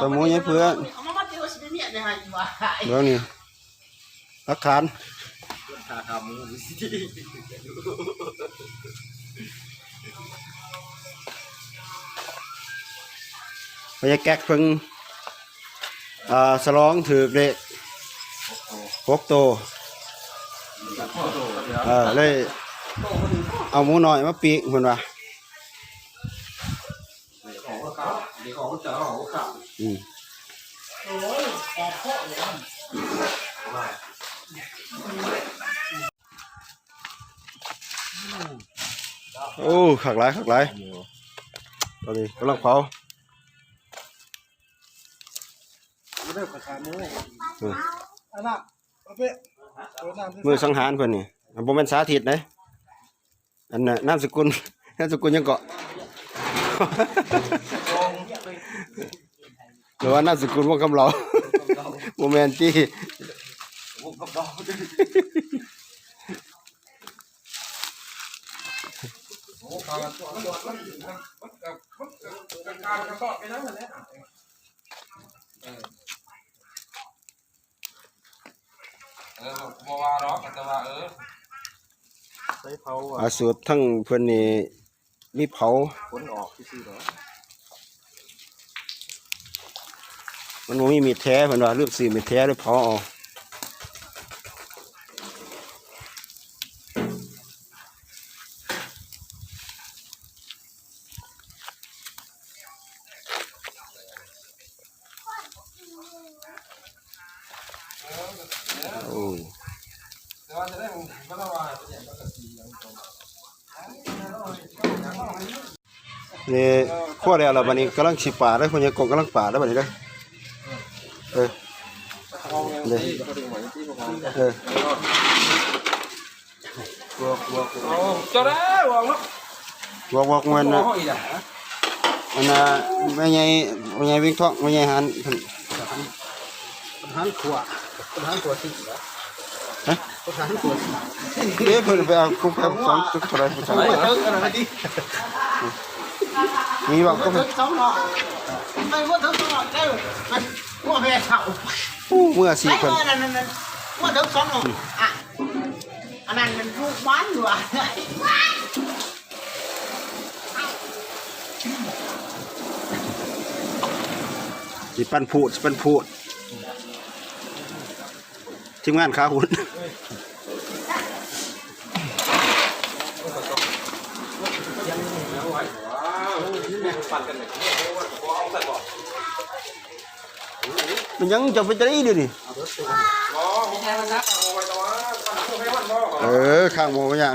ສະໝູຍໃຫ້ເພື່ອນ ເບິ່ງນີ້ ຫຼັກຖານ ພະຍາແກັກເພິ່ນ ອ່າ ສະຫຼອງຖືກເລກຫົກໂຕ ເອີ ເລີຍເອົາໝູນ້ອຍມາປີ້ງເພິ່ນວ່າ. ອືມ ໂອ້ ຄັກຫຼາຍ ຄັກຫຼາຍ ຕອນນີ້ກຳລັງເຜົາ ເອີ ມື້ສັງຫານເພິ່ນນີ້ ບໍ່ແມ່ນສາທິດເດ້. ອັນນະ ນາມສະກຸນ ນາມສະກຸນຫຍັງເກາະ? ຫຼືວ່ານາມສະກຸນວົງຄຳເລົາ? ບໍ່ແມ່ນຕິ? ເອີ ບໍ່ວ່າດອກ ແຕ່ວ່າ ເອີ ໃສ່ເຜົາ ອາ ສູດທັງເພິ່ນນີ້ມີເຜົາ ຂົນອອກຊື່ໆດອກ ມັນບໍ່ມີມີດແທ້ ເພິ່ນວ່າລືມຊື້ມີດແທ້ ເລີຍເຜົາເອົາ. ໂອ້ ນີ້ຄົວແລ້ວລະ ບາດນີ້ກຳລັງຊິປາດເດີ ພໍ່ໃຫຍ່ກົງກຳລັງປາດເດີ ບາດນີ້ເດີ ເອີ ເດີ ເອີ. ເຈົ້າໄດ້ບອກເນາະ ບອກ ບອກແມ່ນນະ ອັນນະ ແມ່ໃຫຍ່ ແມ່ໃຫຍ່ວຽງທອງ ແມ່ໃຫຍ່ຫານ ຫານຂົວ ຫານຂົວຊິ ຮະ ຫານຂົວຊິ ເອີ ເພິ່ນໄປເອົາກຸກກັບສອງຈຸດເທົ່າໃດ ຜູ້ຊາຍ ມີບໍ່ ກຸກ ສອງເນາະ ໄປໝົດທັງສອງເນາະ ໄດ້ ຫົວແມ່ເຖົ້າ ໂອ້ ມືອາຊີບເພິ່ນ ເມື່ອນັ້ນ ເມື່ອທັງສອງເນາະ ອະ ອັນນັ້ນມັນລູກມັນວ່າ ຊິປັ່ນພູດ ຊິປັ່ນພູດ ທີມງານຂາຫຸນ ແມ່ນຫຍັງເຈົ້າເປັນຈັ່ງໃດດຽວນີ້? ເອີ ຂ້າງໝໍບໍ່ຍາກ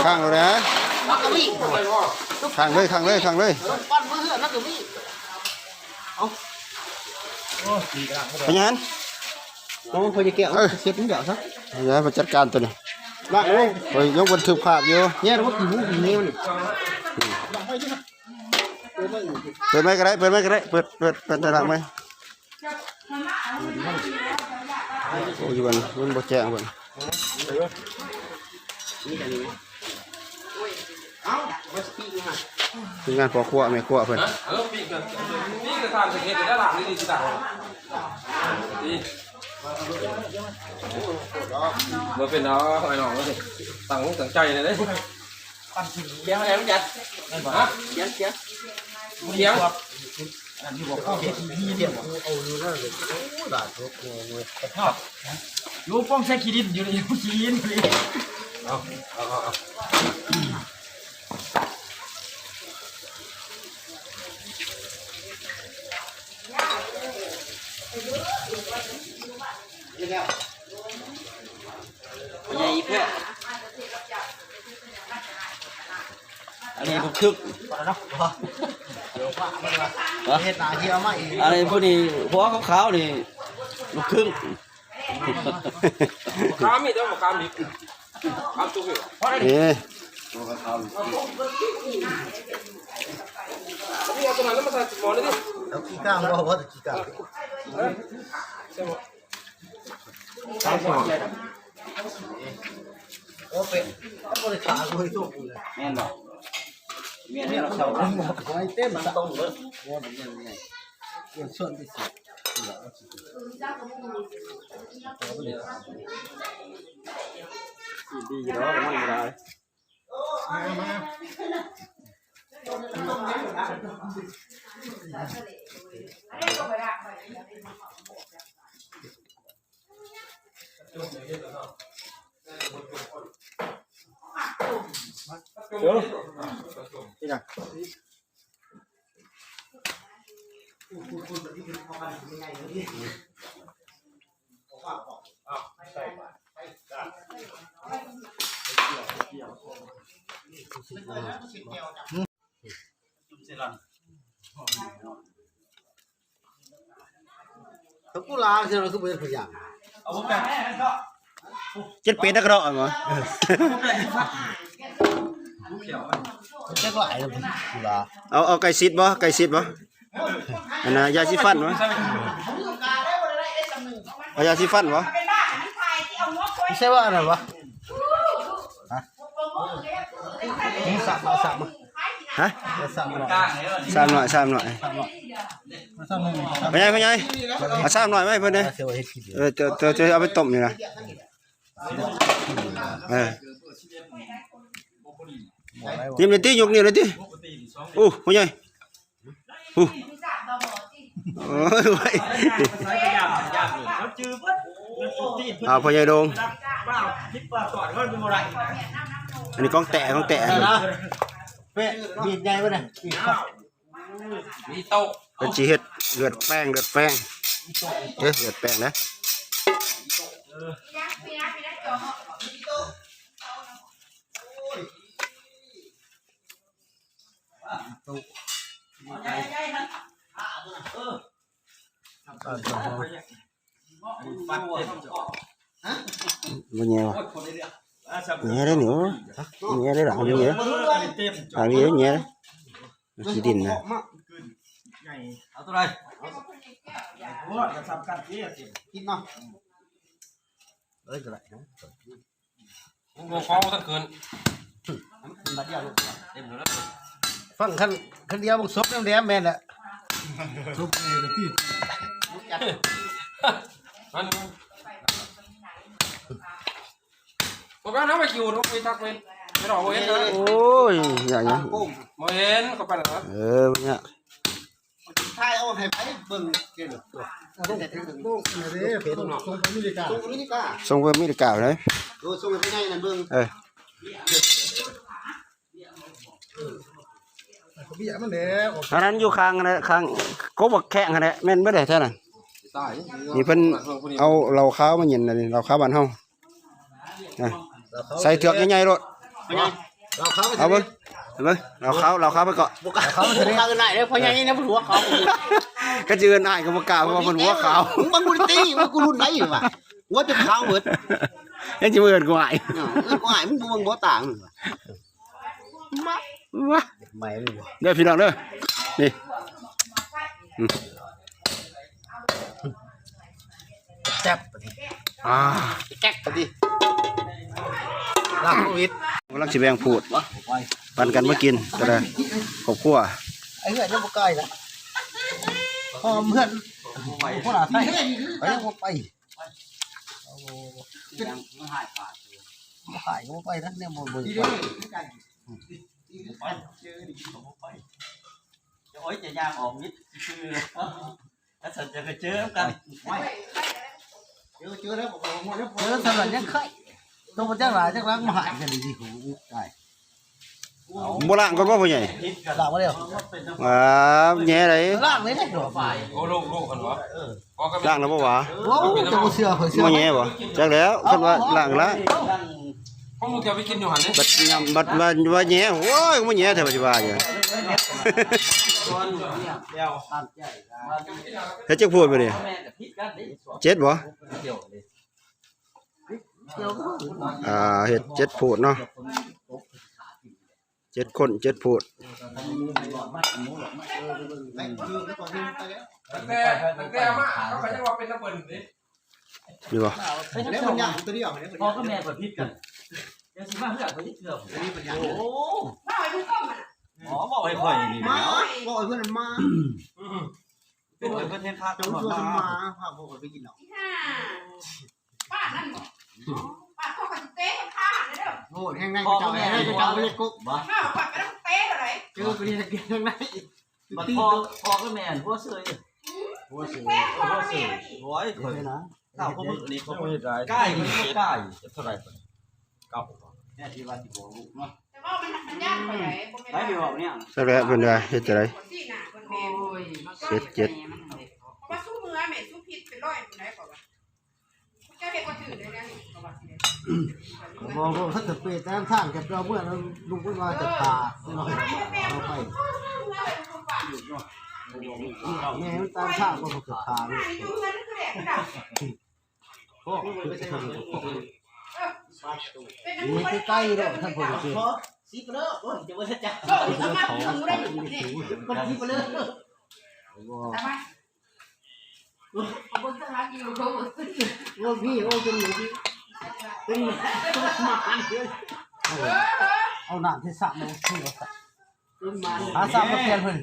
ຂ້າງໂລດນະ ຂ້າງເລີຍ ຂ້າງເລີຍ ຂ້າງເລີຍ ເປັນຫຍັງ? ໂອ້ ພໍ່ໃຫຍ່ແກ້ວ ເອີ ເຊັດມັນດຽວຊະ ຢ່າໄປຈັດການຕົວນີ້ ລາກເລີຍ ຂ້ອຍຍັງບັນທຶກພາບຢູ່ ແຍ່ລົດ ໝູນີ້ມັນ ເປີດໄມ້ກໍໄດ້ ເປີດໄມ້ກໍໄດ້ ເປີດ ເປີດ ເປີດຕະຫຼາດໄມ້ ໂອ້ຍ ຢູ່ບ້ານມັນບໍ່ແຈ້ງເບິ່ງ ທີມງານພໍ່ຄົວແມ່ຄົວເພິ່ນ ບໍ່ເປັນດອກ ອ້າຍນ້ອງເອີຍ ຕັ້ງອົກຕັ້ງໃຈແດ່ເດ້. ປັ່ນຂີ້ເຫຼັງແລ້ວມັນຍັດ ແມ່ນບໍ່? ຮະ? ຂຽນ ຂຽນ ຂຽນ ອັນນັ້ນຢູ່ບໍ່? ເອົາເຮັດທີ່ນີ້ເດ້ບໍ່? ເອົາຢູ່ນັ້ນເລີຍ ໂອ້ຍ ຫຼາຍໂພດໂພເວີຍ ເນາະ ຢູ່ຟອງໃສ່ຂີ້ດິນຢູ່ນີ້ ຂີ້ດິນຢູ່ນີ້ ເອົາ ເອົາ ເອົາ ເອົາ. ໃຫຍ່ແທ້ ອັນນີ້ລູກຊຶກ ເຮັດໜ້າທີ່ເອົາມາອີກ ອັນນີ້ຜູ້ນີ້ ຫົວຂາວໆນີ້ ລູກຊຶກ. ບັກຂາມມີເດີ ບັກຂາມດິບ ຂາມສຸກນີ້ ເອີ ມີເອົາຕົວນັ້ນມາໃສ່ໝໍ້ນີ້ຕິ ເອົາຂີ້ກ້າງບໍ່ ບໍ່ແຕ່ຂີ້ກ້າງ ໃສ່ໝໍ້ ໂອ້ ເປັນ ບໍ່ໄດ້ຂາ ບໍ່ໄດ້ໂຕ ແມ່ນບໍ່? ແມ່ນແລ້ວເຂົາໄວ້ເຕັມ ມັນຕ້ອງເບິດ ໂອ້ ມັນຍັງໄງ ເປັນສ່ວນພິເສດ ດີຢູ່ດອກ ມັນບໍ່ຫຼາຍ. ເຂົາກູລາເຊິ່ງເຂົາຄືບໍ່ເຮັດພະຍາງ ເຈັດເປັດນັກເນາະ ຈັກຫຼາຍ ກູລາ ເອົາ ເອົາໄກ່ຊິດບໍ່? ໄກ່ຊິດບໍ່? ອັນນ່າ ຢາສີຟັນວະ ເອົາຢາສີຟັນວະ ບໍ່ໃຊ່ວ່າອັນນັ້ນວະ ຮະ ສາມ ສາມ ຮະ ສາມ ສາມໜ້ອຍ ສາມໜ້ອຍ ສາມໜ້ອຍ ພໍ່ໃຫຍ່ ພໍ່ໃຫຍ່ ເອົາສາມໜ້ອຍມາໃຫ້ເພິ່ນເດີ້ ເອີ ເຈົ້າ ເຈົ້າ ເຈົ້າເອົາໄປຕົ້ມນີ້ນະ ເອີ ຍິ້ມເລີຍຕິ ຍົກນິ້ວເລີຍຕິ ໂອ້ ພໍ່ໃຫຍ່ ໂອ້ຍ ເອົາພໍ່ໃຫຍ່ດົງ ອັນນີ້ຂອງແທ້ ຂອງແທ້ ເປັນມີດໃຫຍ່ບໍ່ນະ ມີໂຕະ ເພິ່ນຊິເຮັດເລືອດແປງ ເລືອດແປງ ເອີ ເລືອດແປງນະ. ບໍ່ແຍ່ວະ ແຍ່ເດ້ນີ້ ໂອ້ຍ ແຍ່ເດ້ລະ ອັນນີ້ແຍ່ ອັນນີ້ແຍ່ ມັນຊິດິ້ນນະ ເອົາຕົວໃດ ກິນເນາະ ເອີຍ ກໍໄດ້ນະ. ໂອ້ ຟ້ອງບໍ່ທັນຂຶ້ນ ເຕັມແລ້ວ ຟັງຄັນ ຄັນດຽວບັກສົບແຫຼມໆ ແມ່ນແຫຼະ ສົບແມ່ນທີ່ ມັນ ບໍ່ແມ່ນເຮົາໄປຢູ່ ເຮົາໄປທັກເພິ່ນ ໄປດອກບໍ່ເຫັນເດີ ໂອ້ຍ ຢ່າຫຍັງ ບໍ່ເຫັນ ເຂົາໄປແລ້ວ ເອີ ເບິ່ງເນາະ. ຖ່າຍເອົາໃຫ້ໃຜເບິ່ງເດ້ ສົ່ງໄປອາເມລິກາ ສົ່ງໄປອາເມລິກາ ສົ່ງໄປອາເມລິກາເລີຍ ໂອ້ ສົ່ງໃຫ້ໃຫຍ່ນັ້ນເບິ່ງ ເອີ ເອົາເບຍມັນແຫຼະ ອັນນັ້ນຢູ່ຂ້າງຫັ້ນແຫຼະ ຂ້າງກົກບັກແຂ້ງຫັ້ນແຫຼະ ແມ່ນບໍ່ໄດ້ແທ້ນັ້ນ ນີ້ເພິ່ນເອົາເຫຼົ້າຂາວມາເຢັນ ເຫຼົ້າຂາວບ້ານເຮົາ. ອ່ະ ໃສ່ເທືອກໃຫຍ່ໆໂລດ ເອົາເບິ່ງ ເບິ່ງ ເຫຼົ້າຂາວ ເຫຼົ້າຂາວໄປເກາະ ບໍ່ກ້າ ບໍ່ກ້າເອີ້ນອ້າຍເດີ ພໍ່ໃຫຍ່ນະ ບໍ່ຮູ້ວ່າເຂົາ ຄັນຊິເອີ້ນອ້າຍກໍບໍ່ກ້າ ເພາະວ່າເພິ່ນຫົວຂາວ ມຶງເບິ່ງກູຕິ ມຶງກູລຸ້ນໄດ້ຫວາ ຫົວຈົນຂາວເບິດ ຍັງຊິມາເອີ້ນກູອ້າຍ ເອີ ເອີ້ນກູອ້າຍ ມຶງບໍ່ເບິ່ງບໍ່ຕ່າງ ມາ ມາ ແມ່ນບໍ່ ເດີພີ່ນ້ອງເດີ ນີ້ ອືມ ແຊບ ອ່າ ແຊບ ລ້າງໂຄວິດ ກຳລັງຊິແບ່ງພູດ ປັນກັນມາກິນ ແຕ່ລະຄອບຄົວ ໄອ້ເຮືອນຍັງບໍ່ໄກນະ ຫອມເຮືອນ ບໍ່ໜ້າໃຊ້ ໄປຍັງບໍ່ໄປ ບໍ່ຫາຍກໍບໍ່ໄປນະ ແນວບໍ່ ບໍ່ໄປ ໂອ້ຍ ຈະຍ່າງອອກມິດຊື່ ຖ້າສັນຈະໄປເຈີນຳກັນ ເຈີ ເຈີແລ້ວ ເຈີສຳລັບຍັງໄຄ ໂຕບໍ່ຈັກຫຼາຍຈັກຫຼັງມາຫາຍກັນດີໆ ໂອ້ຍ ຕາຍ ບໍ່ລ້າງກ່ອນບໍ່ ພໍ່ໃຫຍ່? ລ້າງມາແລ້ວ ອ່າ ແຍ່ໃດ ລ້າງເລີຍເດ້ ໂອ້ ລູກໆ ຫັ້ນບໍ່? ເອີ ລ້າງແລ້ວບໍ່ຫວາ? ໂອ້ ເຈົ້າບໍ່ເຊື່ອ ຂ້ອຍເຊື່ອ ບໍ່ແຍ່ບໍ່? ຈັກແລ້ວ ຄັນວ່າລ້າງ ລ້າງ ຂອງລູກເຈົ້າໄປກິນຢູ່ຫັ້ນເດ້ ບັດຍາມ ບັດວ່າ ວ່າແຍ່ ໂອ້ຍ ບໍ່ແຍ່ແທ້ ວ່າຊິວ່າຢູ່ ເຮັດຈັກພູດມື້ນີ້? ເຈັດບໍ່? ອ່າ ເຮັດເຈັດພູດເນາະ ເຈັດຄົນເຈັດພູດ ຕັ້ງແຕ່ ຕັ້ງແຕ່ເອົາມາ ເຂົາກໍຍັງວ່າເປັນນຳເພິ່ນເດ້ ນີ້ບໍ່? ແລ້ວມັນຍ່າງຕົວດຽວ ພໍ່ກັບແມ່ເພິ່ນຜິດກັນ ຍັງຊິມາເຮືອນເພິ່ນອີກເທື່ອ ໂອ້ ມາໄວ້ຜູ້ຄົນມັນ ອໍ ເວົ້າໃຫ້ຂ້ອຍນີ້ແຫຼະ ມາ ເວົ້າໃຫ້ເພິ່ນມາ ເປັນເພິ່ນເຮັດຄັກ ເຈົ້າຊວນມາ ພາພວກຂ້ອຍໄປກິນເຫຼົ້າ ອີຫ່າ ປ້ານັ້ນບໍ ປ້າພວກຂ້ອຍຊິເຕະຂ້າເດີ ໂຫດແຮງໃນເຈົ້າ ແຮງໃນເຈົ້າເຮັດກົກ ເອີ ຂ້ອຍໄປນຳເຕະເລີຍ ເຈີໄປເຮັດແຮງໃນ ບັດພໍ່ ພໍ່ກັບແມ່ຫົວເສີຍ ຫົວເສີຍ ຫົວເສີຍ ໂອ້ຍ ຂ້ອຍ ເຈົ້າບໍ່ເບິ່ງອັນນີ້ ຂ້ອຍບໍ່ເຮັດຫຼາຍ ກາຍມັນບໍ່ກາຍ ເທົ່າໃດ ເກົ້າ ແນ່ທີ່ວ່າຊິບອກລູກເນາະ ແຕ່ວ່າມັນ ມັນຢ້ານຂ້ອຍໃດ ບໍ່ແມ່ນ ໄດ້ຊິເວົ້າແນວ ຈັກແຫຼະເພິ່ນວ່າເຮັດຈັ່ງໃດ ໂອ້ຍ ເຈັດ ເຈັດ ເພາະວ່າຊຸມເມືອແມ່ຊຸມຜິດເປັນຮ້ອຍຜູ້ໃດກໍວ່າ ເຈົ້າເຮັດບໍ່ຖືກເລີຍນະ ເຂົາວ່າຊິໄດ້ ບໍ່ ບໍ່ ເຂົາຈະເປຕາມທາງ ຈະໄປເອົາເມືອ ແລ້ວລຸງເພິ່ນວ່າຈະພາ ເອີ ເອົາໄປ ແມ່ມັນຕາມທາງບໍ່ ເຂົາຈະພາ ໂອ້ ໄປທາງ ເອີ ໄປໄກໆດອກ ທ່ານຜູ້ເປັນ ຊິບເລີ ໂອ້ຍ ຈະບໍ່ໄດ້ຈັກ ເອີ ມັນຊິບເລີ ບໍ່ ເຂົາເບິ່ງທາງຫຼັງຢູ່ ເຂົາເບິ່ງ ໂອ້ ພີ່ ໂອ້ ເປັນ ເປັນ ເປັນໝາເດີ ເອົາ ເອົານ້ຳໃສ່ຊາມເລີຍ ເປັນໝາ ຫາຊາມມາປ່ຽນເພິ່ນ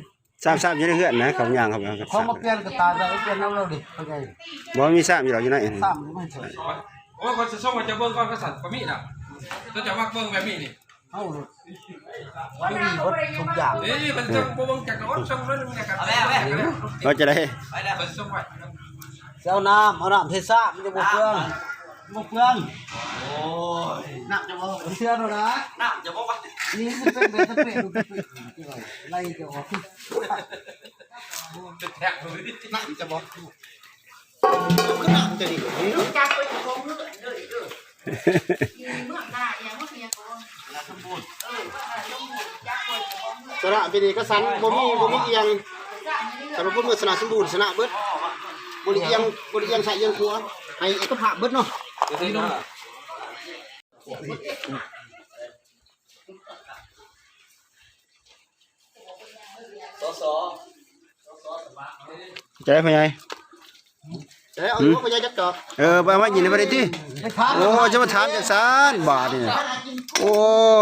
ຊາມ ຊາມຢູ່ໃນເຮືອນນະ ເຂົາຍ່າງເຂົ້າໄປ ເຂົາມາປ່ຽນກໍຕາຍແລ້ວ ປ່ຽນນຳລາວເດ້ ເຂົາໃຈ ບໍ່ມີຊາມຢູ່ດອກ ຢູ່ໃນ ຊາມຢູ່ໃນ ໂອ້ຍ ຂ້ອຍຊິສົ່ງໃຫ້ເຈົ້າເບິ່ງກ່ອນ ຄັນຊັ້ນ ຂ້ອຍມີນະ ເຈົ້າຈະມັກເບິ່ງແບບນີ້ນີ້ ເຮົາໂລດ ມັນດີເບິດທຸກຢ່າງ ເອີຍ ມັນຈະບໍ່ເບິ່ງຈັກດອກ ສົ່ງເລີຍ ເອົາແລ້ວ ເອົາຈະໄດ້ ໄປແລ້ວ ເອົານ້ຳ ເອົານ້ຳເທຊາ ມັນຈະບໍ່ເປືອງ ບໍ່ເປືອງ ໂອ້ຍ ນ້ຳຈະບໍ່ ເຊື່ອໂລດນະ ນ້ຳຈະບໍ່ ນີ້ມັນເປັນແບບສະເປຣ ໄລ່ຈະອອກ ນ້ຳຈະບໍ່ ຊະນະເປັນເອກະສັນ ບໍ່ມີ ບໍ່ມີອີ່ຫຍັງ ສຳລັບຄົນເມືອງຊະນະສົມບູນ ຊະນະເບິດ ບໍ່ໄດ້ອີ່ຫຍັງ ບໍ່ໄດ້ອີ່ຫຍັງຊ້າຍອີ່ຫຍັງຂວາ ໃຫ້ເອກະພາບເບິດເນາະ ສສ ຈະໄດ້ພໍ່ໃຫຍ່ ເອີ ເອົາພໍ່ໃຫຍ່ຈັກດອກ ເອີ ເອົາມາກິນໄດ້ບໍ່ໄດ້ຕິ ໂອ້ ຈະມາຖາມຈັ່ງຊັ້ນບາດນີ້ ໂອ້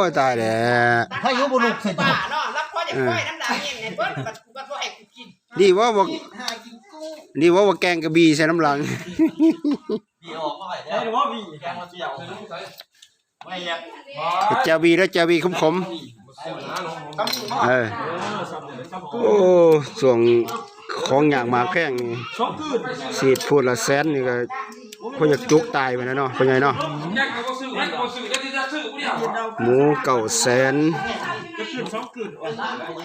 ຍ ຕາຍແລ້ວ ໃຜຢູ່ບໍ່ລຸກໃສ່ ເນາະ ລາວພໍຢາກໄປນຳລາວເອງ ໃຫ້ເບິ່ງ ບັດ ບັດບໍ່ໃຫ້ກູກິນ ດີບໍ່ ບໍ່ ດີບໍ່ ບໍ່ແກງກະບີໃສ່ນຳຫຼັງ ບີອອກມາໄວ້ແທ້ ໄດ້ບໍ່ບີ ແກງມາທ່ຽວ ແຈ່ວບີເດີ ແຈ່ວບີຂົມໆ ເອີ ໂອ້ ຊ່ວງຂອງຍາກໝາກແພງນີ້ ສີດພູດລະແສນນີ້ກໍພໍຢາກຈຸກຕາຍໄປແລ້ວເນາະ ພໍ່ໃຫຍ່ເນາະ ໝູເກົ້າແສນ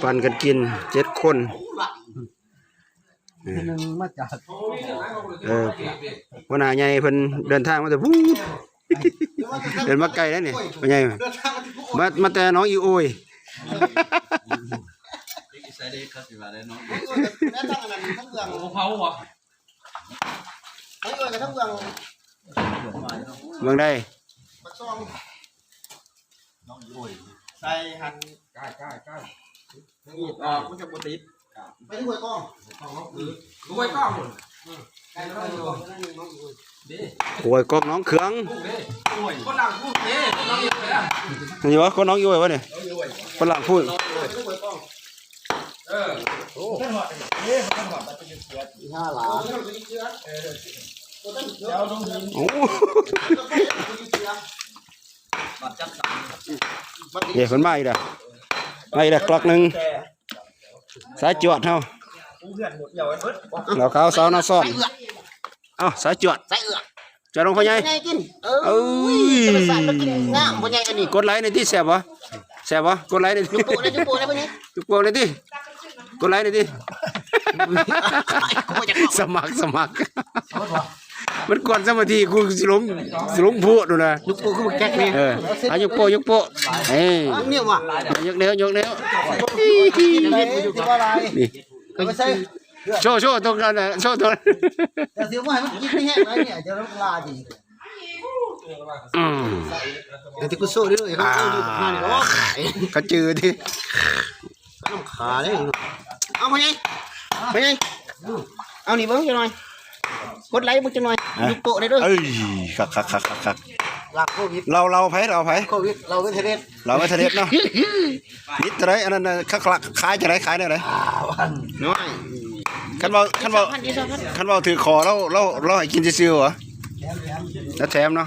ປັນກັນກິນເຈັດຄົນ ເອີ ຫົວໜ້າໃຫຍ່ເພິ່ນເດີນທາງມາແຕ່ພຸ້ນ ເດີນມາໄກແລ້ວນີ້ ພໍ່ໃຫຍ່ ມາ ມາແຕ່ໜອງອີໂອຍ ເມືອງໃດ ໃສ່ຫັ້ນ ມີດອອກ ມັນຈະບໍ່ຕິດ ໄປຫ້ວຍກ້ອງ ຫ້ວຍກ້ອງພຸ້ນ ໄກແລ້ວ ຫ້ວຍກ້ອງໜອງເຂືອງ ຄົນຫຼັງພຸ້ນເດ້ ຄົນຫຼັງຢູ່ເດ້ ນີ້ວະ ຄົນໜອງຢູ່ວະນີ້ ຄົນຫຼັງພຸ້ນ ເອີ ໂອ້ ໂອ້ ເດ້ ເພິ່ນມາອີກແລ້ວ ມາອີກແລ້ວ ກລັອກໜຶ່ງ ສາຍຈວດເຮົາ ເຫຼົ້າຂາວສາວນາຊອນ ເອົ້າ ສາຍຈວດ ສາຍເອືອກ ຈວດລົງພໍ່ໃຫຍ່ ໃຫຍ່ກິນ ເອີ ເອີຍ ຈະມາສາດມາກິນນ້ຳພໍ່ໃຫຍ່ອັນນີ້ ກົດໄລໜ່ອຍຕິ ແຊບບໍ່ ແຊບບໍ່ ກົດໄລໜ່ອຍຕິ ຈຸໂປະເດ້ ຈຸໂປະເດ້ ເບິ່ງນີ້ ຈຸໂປະໜ່ອຍຕິ ກົດໄລໜ່ອຍຕິ ສະໝັກ ສະໝັກ ມັນກວນສະມາທິ ກູຊິລົງ ຊິລົງໂພດໂດນນະ ຍົກໂປ້ຄືບັກແຈັກນີ້ ເອີ ອາ ຍົກໂປ້ ຍົກໂປ້ ເອີ ຍົກແນວ ຍົກແນວ ນີ້ ໂຊ ໂຊຕົງນັ້ນນະ ໂຊຕົງ ແຕ່ຊິບໍ່ໃຫ້ມັນກິນໃຫ້ແຫ້ງຫຼາຍນີ້ ຈະລາດີ ອືມ ແຕ່ທີ່ກູໂຊເດ້ ເຂົາຈື່ຕິ ນ້ຳຂາເດ້ ເອົາພໍ່ໃຫຍ່ ພໍ່ໃຫຍ່ ເອົານີ້ເບິ່ງຈັກໜ່ອຍ ກົດໄລເບິ່ງຈັກໜ່ອຍ ຍຸບໂປະໄດ້ເດີ ເອີຍ ຄັກໆໆໆ ຫຼັງໂຄວິດ ເລົ່າ ເລົ່າໃຜ ເລົ່າໃຜ ໂຄວິດ ເລົ່າເປັນເທເລັດ ເລົ່າເປັນເທເລັດເນາະ. ບິດເທົ່າໃດ ອັນນັ້ນນະ ຂາຍ ຂາຍຈັ່ງໃດ ຂາຍແນວໃດ? ນ້ອຍ ຄັນເວົ້າ ຄັນເວົ້າ ຄັນເວົ້າຖືກຄໍ ລາວ ລາວ ລາວໃຫ້ກິນຊື່ໆ ຫວາ ແຖມ ແຖມ ແລ້ວແຖມເນາະ.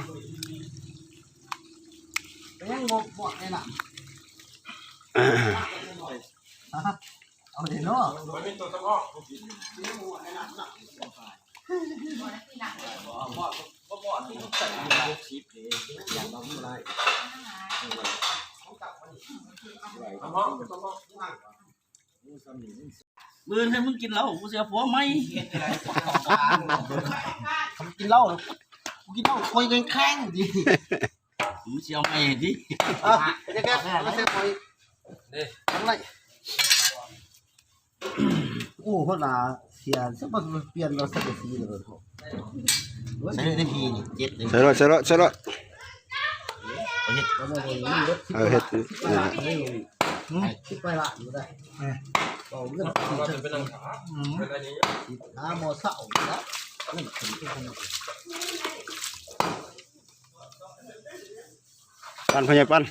ຍັງບໍ່ ບໍ່ໄດ້ລະ ເອົາເດ້ເນາະ. ມື້ອື່ນໃຫ້ມຶງກິນເຫຼົ້າ ກູຊິເອົາຜົວໃໝ່. ຄັນກິນເຫຼົ້າ ກູກິນເຫຼົ້າ ຂ້ອຍແຂງໆ ຕິ ມຶງຊິເອົາໃໝ່ຕິ. ເອີ ເດີ ມາໃສ່ຂ້ອຍ ເດ້ ທັງໄລ. ໂອ້ ໂພດລະ ເສຍ ສະບັດ ປ່ຽນລະ ສັງກະສີເລີຍ. ໃສ່ເລີຍ ນາທີນີ້ ເຈັດເລີຍ. ໃສ່ໂລດ ໃສ່ໂລດ ໃສ່ໂລດ. ເຮັດ ເອີ ເຮັດ ເອີ ເຮັດ ເອີ ຄິດໄປລະ ຢູ່ໄດ້ ເອີ ເວົ້າເລື່ອງ ເອົາເງິນ ເປັນອັນ ອືມ ຫາໝໍເຊົາລະ ເງິນຂຶ້ນ ປັນ ພໍ່ໃຫຍ່ ປັນ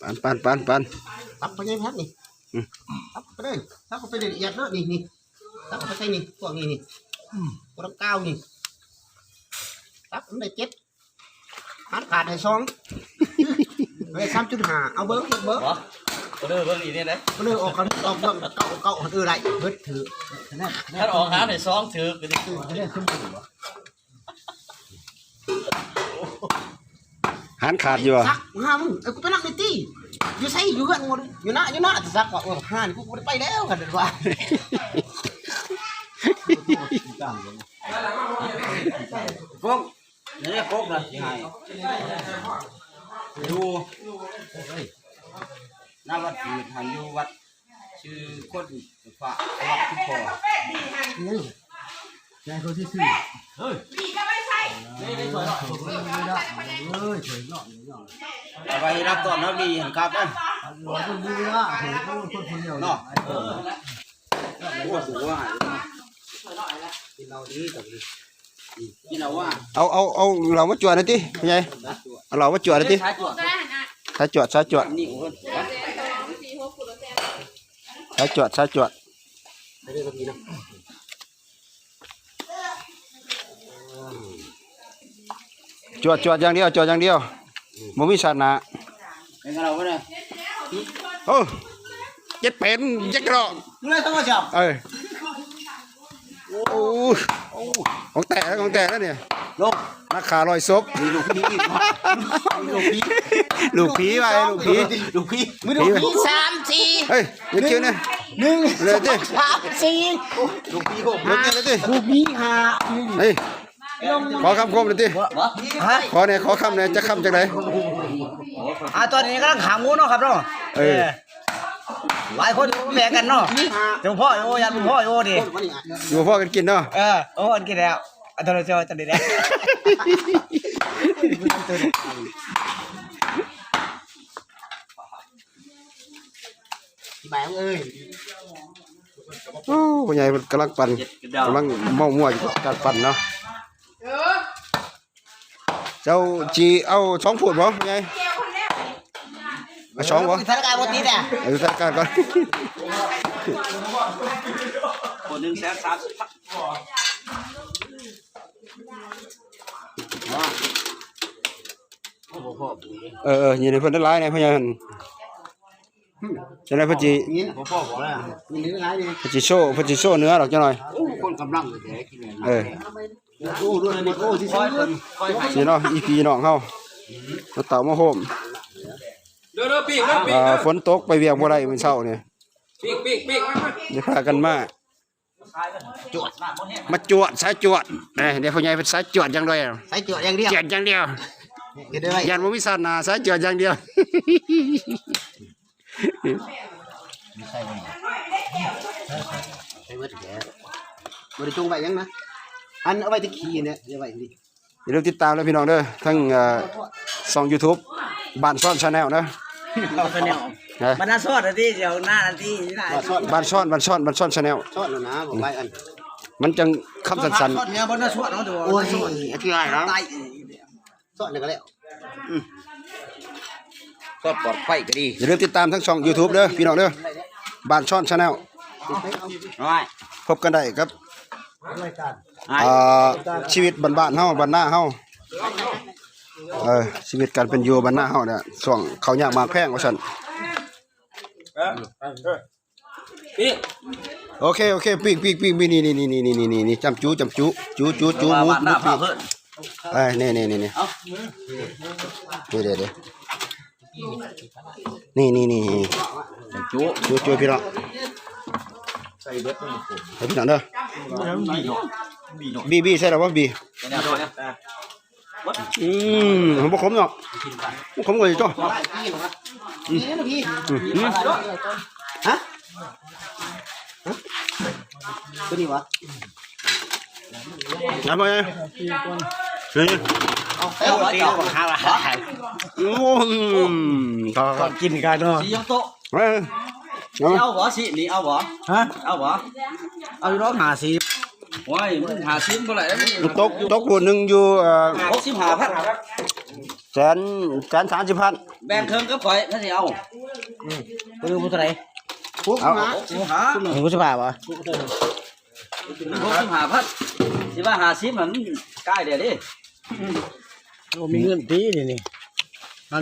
ປັນ ປັນ ປັນ ປັນ ຕັບພໍ່ໃຫຍ່ ແພັດນີ້ ອືມ ຕັບໄປເລີຍ ຕັບເຂົ້າໄປລະອຽດເດີ ນີ້ ນີ້ ຕັບເຂົ້າໄປໃສ່ນີ້ ພວກນີ້ ນີ້ ອືມ ພວກນ້ຳກາວນີ້ ຕັບມັນໄດ້ເຈັດ ຫານຂາດໃຫ້ສອງ ເອີ ສາມຈຸດຫ້າ ເອົາເບິ່ງ ເບິ່ງ ບໍ່ ບໍ່ເລີ ເບິ່ງອີກແນ່ໃດ ບໍ່ເລີ ອອກຄັນ ອອກເບິ່ງ ເກົ້າ ເກົ້າ ເອີ ໄດ້ ເບິດຖືກ ຄັນອອກຫານໃຫ້ສອງ ຖືກ ຖືກ ຖືກ ຫານຂາດຢູ່ຫວາ? ສັກຫາມຶງ ເອີ ກູໄປນັ່ງໄດ້ຕິ ຢູ່ໃສ ຢູ່ເຮືອນບໍ່ ຢູ່ນາ ຢູ່ນາ ສັກວ່າ ເອີ ຫານ ກູບໍ່ໄດ້ໄປແລ້ວ ຄັນວ່າ ໂກກ ນີ້ໂກກນະ ຊິໃຫ້ ຢູ່ ນະ ວັດຢູ່ຫັ້ນ ຢູ່ວັດ ຊື່ຄົນ ພະວັດຄືພໍ່ ນີ້ ໃຫຍ່ຄົນຊື່ໆ ເຮີ້ຍ ເອີຍ ເອີຍ ເອີຍ ເອີຍ ເອົາໄວ້ຮັບຕ້ອນຮັບດີຫັ້ນຄັບເດີ ເອີ ຄົນດີລະ ເອີ ຄົນ ຄົນດຽວເນາະ ເອີ ໂອ້ ບໍ່ວ່າ ກິນເຫຼົ້າດີ ກິນເຫຼົ້າວ່າ ເອົາ ເອົາ ເອົາເຫຼົ້າມາຈວດໜ່ອຍຕິ ພໍ່ໃຫຍ່ ເອົາເຫຼົ້າມາຈວດໜ່ອຍຕິ ສາຍຈວດ ສາຍຈວດ ສາຍຈວດ ສາຍຈວດ ສາຍຈວດ ຈວດ ຈວດຢ່າງດຽວ ຈວດຢ່າງດຽວ ບໍ່ມີຊາດໜ້າ ໂອ້ ເຈັດແປດ ເຈັດກະດອກ ເອີ ໂອ້ ຂອງແທ້ແລ້ວ ຂອງແທ້ແລ້ວນີ້ ລົງ ນັກຂ້າຮ້ອຍສົບ ນີ້ລູກຜີ ລູກຜີ ລູກຜີວ່າ ລູກຜີ ລູກຜີ ມື້ລູກຜີ ສາມ ສີ່ ເຮີ້ຍ ຢ່າຄິວນະ ໜຶ່ງ ເລີຍຕິ ສາມ ສີ່ ລູກຜີໂຄກ ເລີຍຕິ ເລີຍຕິ ລູກຜີຫ້າ ເຮີ້ຍ ຂໍຄຳຄົມໜ່ອຍຕິ ຮະ ຂໍແດ່ ຂໍຄຳແດ່ ຈັກຄຳຈັ່ງໃດ ອ່າ ຕອນນີ້ກຳລັງຂາງໝູເນາະຄັບເນາະ ເອີ ເອີ ຫຼາຍຄົນຢູ່ ແບ່ງກັນເນາະ ຢູ່ພໍຢູ່ ຢ້ານບໍ່ພໍຢູ່ນີ້ ຢູ່ພໍກັນກິນເນາະ ເອີ ໂອ້ ກິນແລ້ວ ອັນຕະລາຍເຈົ້າ ຕະລາຍແລ້ວ ແບງເອີຍ ໂອ້ ພໍ່ໃຫຍ່ເພິ່ນກຳລັງປັ່ນ ກຳລັງເມົາມົວຢູ່ກັບການປັ່ນເນາະ ເຈົ້າຊິເອົາສອງໂພດບໍ່ ພໍ່ໃຫຍ່? ເອົາສອງບໍ່? ສະຖານະການບໍ່ຕິດແຫຼະ ເອົາສະຖານະການກ່ອນ ຄົນໜຶ່ງແສນສາມສິບພັນ ເອີ ເອີ ຍິນໃຫ້ເພິ່ນຫຼາຍໆແດ່ ພໍ່ໃຫຍ່ຫັ້ນ ຈັ່ງໃດເພິ່ນຊິ ບໍ່ພໍບໍ່ແລ້ວ ຍິນດີຫຼາຍເດ້ ເພິ່ນຊິໂຊ ເພິ່ນຊິໂຊເໜືອດອກຈັກໜ່ອຍ ໂອ້ ຄົນກຳລັງແທ້ໆ ກິນແລ້ວ ເອີ ໂອ້ ໂອ້ ຊິເຊີຍ ຊີ້ເນາະ ອີ່ພີ່ນ້ອງເຮົາ ມາເຕົ້າມາໂຮມ ເດີ ເດີ ປີ້ງ ເດີ ປີ້ງ ອ່າ ເດີ ຝົນຕົກໄປວຽກບໍ່ໄດ້ມື້ເຊົ້ານີ້ ປີ້ງ ປີ້ງ ປີ້ງ ມາ ມາ ໄດ້ພາກັນມາ ຈວດ ມາຈວດ ສາຍຈວດ ເອີ ເດ ພໍ່ໃຫຍ່ເພິ່ນສາຍຈວດຢ່າງດຽວ ສາຍຈວດຢ່າງດຽວ ຈວດຢ່າງດຽວ ຢ້ານບໍ່ມີຊາດໜ້າ ສາຍຈວດຢ່າງດຽວ ໃສ່ເບິດແລ້ວ ບໍ່ໄດ້ຈົ່ງໄວ້ຫຍັງນະ ອັນເອົາໄວ້ແຕ່ຂີ້ນີ້ ເອົາໄວ້ນີ້ ຢ່າລືມຕິດຕາມເດີພີ່ນ້ອງເດີ ທັງ ເອີ ຊ່ອງຢູທູບ ບ້ານຊ້ອນແຊນແນວເດີ ແຊນແນວ ຮະ ບ້ານຊ້ອນ ບ້ານຊ້ອນ ບ້ານຊ້ອນແຊນແນວ ຊ້ອນນະ ບໍ່ໄປອັນ ມັນຈັ່ງຄຳສັ້ນໆ ຊ້ອນແນວ ບ້ານຊ້ອນເນາະ ໂອ້ຍ ອະທິບາຍເນາະ ໄດ້ ສອດແລ້ວກໍແລ້ວ ອືມ ສອດປອດໄພກໍດີ. ຢ່າລືມຕິດຕາມທາງຊ່ອງຢູທູບເດີພີ່ນ້ອງເດີ ບ້ານຊ່ອນ Channel ນ້ອຍ ພົບກັນໄດ້ກັບ ອ່າ ຊີວິດບ້ານໆເຮົາ ບ້ານນາເຮົາ ເອີ ຊີວິດການເປັນຢູ່ບ້ານນາເຮົານີ້ ຊ່ວງເຂົ້າຍາກໝາກແພງວ່າຊັ້ນ. ໂອເຄ ໂອເຄ ປີ້ງ ປີ້ງ ປີ້ງ ນີ້ ນີ້ ນີ້ ຈ້ຳຈຸ ຈ້ຳຈຸ ຈຸ ຈຸ ຈຸ ໝູ ໝູ ປີ້ງ ເອີ ນີ້ ນີ້ ນີ້ ນີ້ ເດ້ ເດ້ ນີ້ ນີ້ ນີ້ ຈຸ ຈຸ ຈຸ ພີ່ນ້ອງ ໃສ່ເບິດ ໃຫ້ພີ່ນ້ອງເດີ ບີ ບີ ໃສ່ແລ້ວບໍ່ບີ? ອືມ ບໍ່ຂົມເນາະ ບໍ່ຂົມກໍຊິຕົວະ ອືມ ອືມ ຮະ ຕົວນີ້ຫວາ ນຳມາ ເອີ ເອົາ ໂອ້ ກິນກັນເນາະ ຊິຍົກໂຕະ ເອີ ເອົາ ຊິເອົາບໍ່ ຊິນີ້ເອົາບໍ່ ຮະ ເອົາບໍ່ ເອົາຢູ່ດອກ ຫ້າສິບ ໂອ້ຍ ມັນຫ້າສິບບໍ່ໄດ້ ມັນຕົກ ຕົກໂລໜຶ່ງຢູ່ ເອີ ຫົກສິບຫ້າພັນ ແສນ ແສນສາມສິບພັນ ແບ່ງເຄິ່ງກັບຂ້ອຍ ຄັນຊິເອົາ ອືມ ຕົວໜຶ່ງເທົ່າໃດ? ຫົກສິບຫ້າ ຫົກສິບຫ້າ ຫົກສິບຫ້າບໍ່? ຫົກສິບຫ້າພັນ ຊິວ່າຫ້າສິບມັນກາຍແລ້ວເດ້ ໂອ້ ມີເງິນຕິນີ້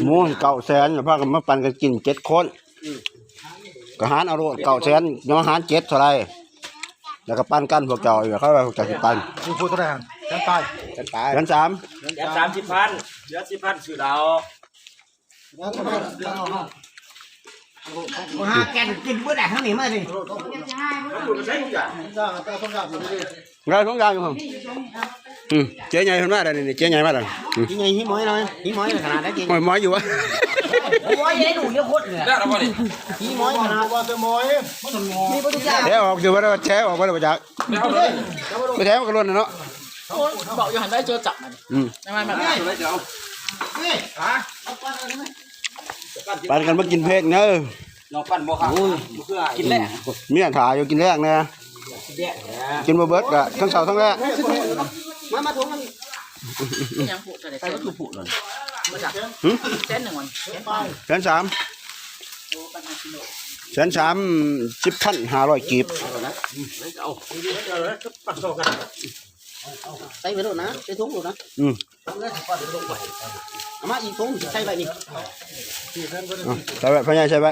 ໝູເກົ້າແສນ ພາກັນມາປັນກັນກິນເຈັດຄົນ ອືມ ກໍຫານເອົາໂລດ ເກົ້າແສນ ຍັງຫານເຈັດເທົ່າໃດ ແລ້ວກໍປັນກັນພວກເຈົ້າ ເຂົາວ່າພວກເຈົ້າຊິປັນ ຜູ້ເທົ່າໃດຫັ້ນ? ແສນປາຍ ແສນປາຍ ແສນສາມ ແສນສາມສິບພັນ ເຫຼືອສິບພັນຊື້ເຫຼົ້າ ບໍ່ຫາແກນກິນເບິດແລ້ວ ທາງນີ້ມານີ້ ໄດ້ສອງຢ່າງຢູ່ ອືມ ເຈ້ໃຫຍ່ເພິ່ນມາແລ້ວນີ້ ເຈ້ໃຫຍ່ມາແລ້ວ ອືມ ຂີ້ໃຫຍ່ ຂີ້ໝອຍເນາະ ຂີ້ໝອຍຂະໜາດໃດ ຂີ້ໝອຍ ໝອຍຢູ່ວະ ໝອຍໃຫຍ່ດູດເຍອະໂຄດເລີຍ ໄດ້ແລ້ວບໍ່ນີ້? ຂີ້ໝອຍຂະໜາດ ວ່າແຕ່ໝອຍ ມີບໍ່ທຸກຢ່າງ ແຊອອກຢູ່ບໍ່ໄດ້ ແຊອອກບໍ່ໄດ້ ບໍ່ຈັກ ບໍ່ແຊມັນກໍຫຼົ່ນເນາະ ໂອ້ຍ ເວົ້າຢູ່ຫັ້ນໄດ້ໂຈຈັບມັນ ອືມ ຍັງມາ ມາ ມາ ປັນກັນມາກິນເພກເດີ ລອງປັນບໍ່ຄັບ ໂອ້ຍ ກິນແລ້ວ ເມຍຖ້າຢູ່ ກິນແລ້ວແດ່ ກິນແລ້ວ ກິນບໍ່ເບິດກໍທັງເຊົ້າທັງແລງ ມາ ມາຖົງມັນ ເປັນຫຍັງຜູກເທົ່າໃດ ໃສ່ໝົດຜູກເລີຍ ບໍ່ຈັກ ຫື ແສນໜຶ່ງ ແສນສາມ ແສນສາມ ສິບພັນຫ້າຮ້ອຍກີບ ໃສ່ໄປໂລດນະ ໃສ່ຖົງໂລດນະ ອືມ ເອົາມາອີກຖົງ ໃສ່ໄວ້ນີ້ ເອົາ ໃສ່ໄວ້ ພໍ່ໃຫຍ່ໃສ່ໄວ້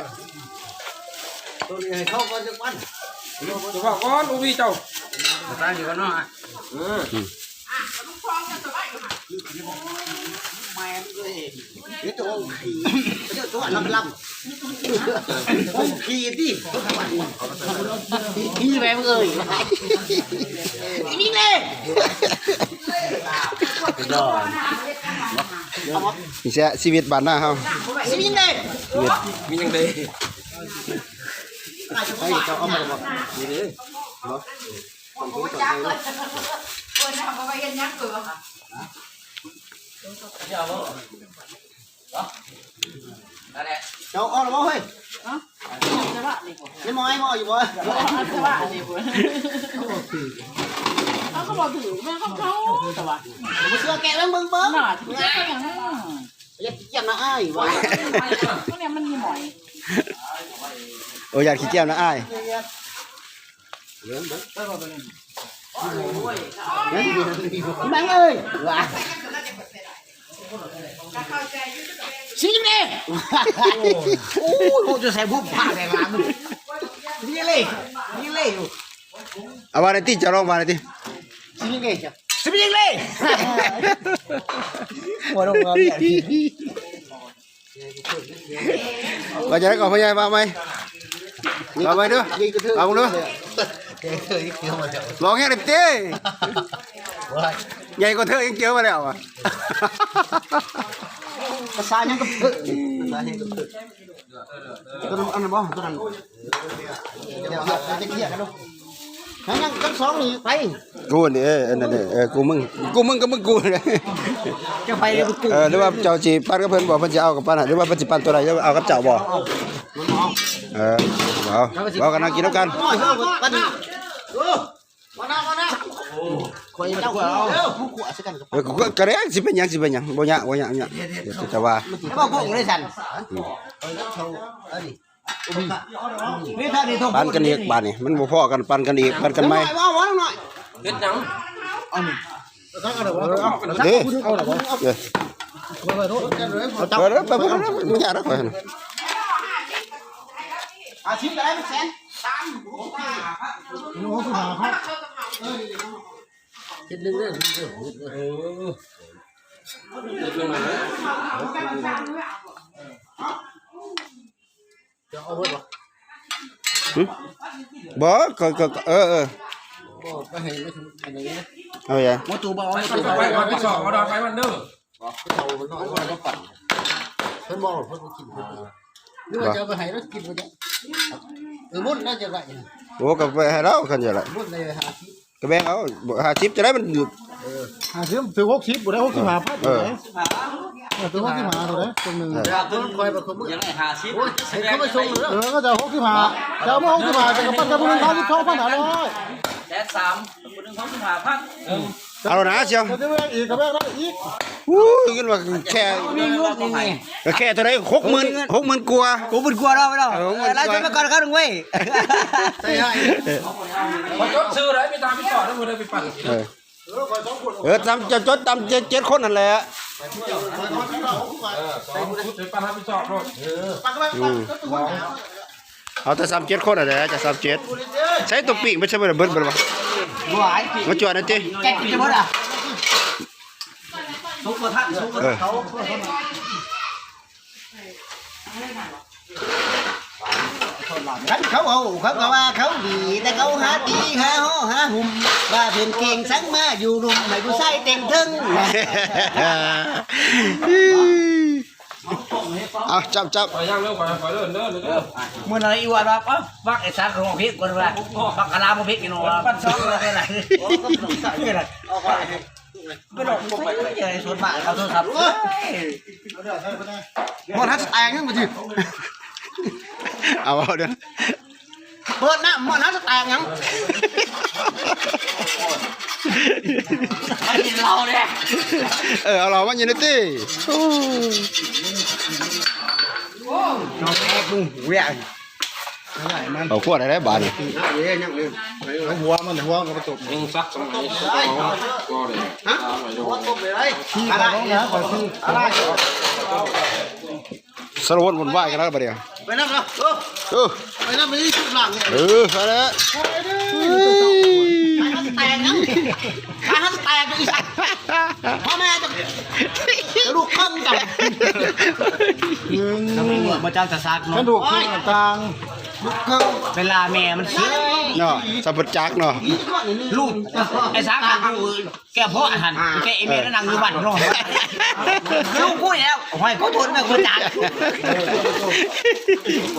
ຕົວນີ້ໃຫ້ເຂົາກ່ອນຈັກວັນ ຕົວກ່ອນ ໂອວີເຈົ້າ ຕາຍຢູ່ກັນເນາະ ເອີ ອືມ ແມ່ນເອີຍ ເຮັດໂອງຂີ້ ເຈົ້າຕົວລຳໆ ໂອງຂີ້ຕິ ຂີ້ແມ່ມຶງເອີຍ ອີນີ້ເລີຍ ນີ້ແຫຼະຊີວິດບ້ານນາເຮົາ ຊີວິດເລີຍ ມີຫຍັງເດ້ ໃຫ້ເຈົ້າເອົາມາບໍ່ ນີ້ເດ້ ເນາະ ເພິ່ນເອົາໄປເຮັດຫຍັງເອີຍ ເຈົ້າອອກແລ້ວບໍ່ເຮີ້ຍ? ຮະ? ແມ່ນໝໍ ໝໍຢູ່ບໍ່? ເຂົາກໍບໍ່ຖືກ ແມ່ນຂອງເຂົາ ແຕ່ວ່າ ບໍ່ເຊື່ອແກະເບິ່ງ ເບິ່ງ ເບິ່ງ ໜ້າ ແກະເປັນຫຍັງ? ຢ່າຂີ້ກຽມນະອ້າຍວ່າ ພວກນີ້ມັນມີໝອຍ ໂອ້ ຢ່າຂີ້ກຽມນະອ້າຍ. ບັງເອີຍ ຊິງເດ້ ໂອ້ຍ ໂອ້ຍ ຈະໃສ່ບຸບພາແດງລາມນີ້ເລີຍ ນີ້ເລີຍຢູ່ ເອົາວ່າໄດ້ຕິ ເຈົ້າລອງວ່າໄດ້ຕິ ຊິງເດ້ ຊິງເດ້ ຫົວລົງມາ ວ່າຈັ່ງໃດກໍພໍ່ໃຫຍ່ ວ່າໃໝ່ ວ່າໃໝ່ເດີ້ ວ່າເບິ່ງເດີ້ ລອງແຮງເດ້ຕິ ໃຫຍ່ກວ່າເທີຍັງເຈີມາແລ້ວ ພາສາຫຍັງກໍເທີ ພາສາຫຍັງກໍເທີ ຕົວນັ້ນ ອັນນັ້ນບໍ່ ຕົວນັ້ນ ດຽວເຮົາຈະເຄຍກັນດູ ຍັງ ຍັງ ທັງສອງນີ້ໄປ ກູນີ້ ເອີ ອັນນັ້ນເດ້ ເອີ ກູມຶງ ກູມຶງກັບມຶງກູ ເຈົ້າໄປເລີຍ ເອີ ຫຼືວ່າເຈົ້າຊິປັ່ນກັບເພິ່ນບໍ່ ເພິ່ນຊິເອົາກັບປັ່ນໃຫ້ ຫຼືວ່າເພິ່ນຊິປັ່ນຕົວໃດ ຫຼືວ່າເອົາກັບເຈົ້າບໍ່ ເອີ ເອົາ ເວົ້າກັນນະ ກິນນຳກັນ ມານະ ມານະ ໂອ້ ຂ້ອຍເຈົ້າເອີ ຜູ້ຂວາໃສ່ກັນກັບ ເອີ ກໍ ກໍໄດ້ ຊິເປັນຫຍັງ ຊິເປັນຫຍັງ ບໍ່ຍາກ ບໍ່ຍາກ ບໍ່ຍາກ ແຕ່ວ່າ ແຕ່ວ່າພວກນີ້ຊັ້ນ ອືມ ປັນກັນອີກບາດນີ້ ມັນບໍ່ພໍກັນ ປັນກັນອີກ ປັນກັນໃໝ່ ເຮັດຫຍັງ ເດ້ ເອີ ເອີ ໄປ ໄປ ບໍ່ຍາກດອກຂ້ອຍຫັ້ນ ອາຊີບກໍໄດ້ເປັນແສນ ເຮັດເລື່ອຍໆ ເອີ ເຮັດເລື່ອຍໆ ຈະເອົາເບິດບໍ່? ຫຶ? ບໍ່ ກໍ ກໍ ກໍ ເອີ ເອີ ບໍ່ ໄປໃຫ້ມັນອັນນີ້ ເອົາຫຍັງ? ບໍ່ຕູ້ບໍ່ເອົາ ໄປ ໄປ ໄປ ໄປສອບ ເອົາດອກໄປມັນເດີ ບໍ່ ເຂົາມັນນ້ອຍ ເຂົາບໍ່ປັນ ເພິ່ນບໍ່ ເພິ່ນບໍ່ກິນ ເພິ່ນບໍ່ ຫຼືວ່າຈະເອົາໄປໃຫ້ລາວກິນບໍ່ຈັກ ເອີ ໝົດລາວຈະໄດ້ ໂອ້ ກໍໄປໃຫ້ລາວ ຄັນຈະໄດ້ ໝົດລາວຫ້າສິບ ກໍແບ່ງເອົາ ຫ້າສິບຈະໄດ້ມັນ ເອີ ຫ້າສິບ ຖືກຫົກສິບ ບໍ່ໄດ້ຫົກສິບຫ້າພັນ ເອີ ເອີ ຖືກຫົກສິບຫ້າເທົ່າໃດຄົນໜຶ່ງ ເອີ ຢາກໄດ້ຫ້າສິບ ເອີ ກໍຈະຫົກສິບຫ້າ ຈະເອົາມາຫົກສິບຫ້າ ຈະກັບປັນກັບຜູ້ໜຶ່ງສາມສິບສອງພັນຫ້າຮ້ອຍ ແສນສາມ ຜູ້ໜຶ່ງຫົກສິບຫ້າພັນ ເອີ ເອົານະ ສ່ຽວ ຈະໄດ້ແບ່ງອີກ ກໍແບ່ງໄດ້ອີກ ອູ້ຍ ເງິນວ່າແຄ່ ມີເງິນນີ້ ກໍແຄ່ເທົ່າໃດ ຫົກໝື່ນ ຫົກໝື່ນກວ່າ ຫົກໝື່ນກວ່າເນາະ ເນາະ ເອີ ຫົກໝື່ນກວ່າ ເອີ ໄລ່ໄປກ່ອນ ເຂົາເດ້ເວີຍ ຂໍຈົດຊື່ໄດ້ ມີຕາມພີ່ສອດ ບໍ່ໄດ້ໄປປັນ ເອີ ເອີ ຕາມຈະຈົດຕາມເຈັດ ເຈັດຄົນຫັ້ນແຫຼະ ເອີ ສອງຊຸດ ໄປປັນຮັບຜິດຊອບໂລດ ເອີ ອືມ ເອົາແຕ່ສາມເຈັດຄົນຫັ້ນແຫຼະ ຈະສາມເຈັດ ໃຊ້ຕົວປີ້ງໄປໃຊ້ບໍ່ໄດ້ເບິດ ເບິດບໍ່ ບໍ່ຫຼາຍ ມາຈວດໜ່ອຍຕິ ແກະກິນຈະໝົດອ່ະ ສຸກບໍ່ທັນ ສຸກບໍ່ທັນ ເອີ ເຂົາ ຄັນເຂົາເວົ້າ ເຂົາກໍວ່າເຂົາດີ ແຕ່ເຂົາຫາຕີ ຫາຫໍ ຫາຫຸ້ມ ວ່າເພິ່ນເກັ່ງສັງມາຢູ່ລຸ່ມ ໃຫ້ຜູ້ຊາຍເຕັ້ງເທິງ ເອົາ ຈັບ ຈັບ ຂ້ອຍຍ່າງເດີ ຂ້ອຍ ຂ້ອຍເດີ ເດີ ເດີ ມື້ນັ້ນອີ່ຫວັນວ່າ ປັກໄອ້ສັກຮ້ອງເພງກ່ອນວ່າ ບັກກະລາບໍ່ເພງ ພີ່ນ້ອງ ປັນຊອງເລີຍນະ ເອົາໄປ ໄປຫຼອກໃສ່ໃຫຍ່ ສ່ວນມາກເອົາໂທລະສັບ ໂອ້ຍ ບໍ່ທັນສະແຕກຍັງບໍ່ຖືກ ເອົາ ເອົາເດີ້ ເປີດນ້ຳ ບໍ່ທັນສະແຕກຍັງ ມາກິນເຫຼົ້າແດ່ ເອີ ເອົາເຫຼົ້າມາຢູ່ໃນຕິ ໂອ້ຍ ນ້ອງແອກ ມຶງ ເວີຍ ເອົາຂວດໄດ້ບາດນີ້ ເອົາຫົວມັນ ຫົວມັນກໍໄປຕົບ ຍັງສັກສະໄໝ ຮະ? ຫົວຕົບໄດ້ ຂີ້ຂອງນ້ອງນະ ຂໍຊື້ ສາລະວົນວຸ້ນວາຍກັນແລ້ວບາດນີ້ ໄປນຳເນາະ ເອີ ເອີ ໄປນຳ ໄປຊຸດຫຼັງນີ້ ເອີ ໄປແລ້ວ ແຕກນຳ ຂາຫັນແຕກອີກ ພໍ່ແມ່ຈະລູກເຄິ່ງກັນ ອືມ ບໍ່ຈັກຈະສັກເນາະ ກະດູກເຄິ່ງຕ່າງ ລູກເຄິ່ງ ເວລາແມ່ມັນເສຍເນາະ ສະເພິດຈັກເນາະ ລູກ ໄອ້ສັກຫັ້ນ ແກ່ພໍ່ຫັ້ນ ແກ່ອີ່ແມ່ນັ້ນນັ່ງຢູ່ບ້ານເນາະ ລູກກູນີ້ແລ້ວ ຫ້ອຍ ຂໍໂທດແມ່ ບໍ່ຈັກ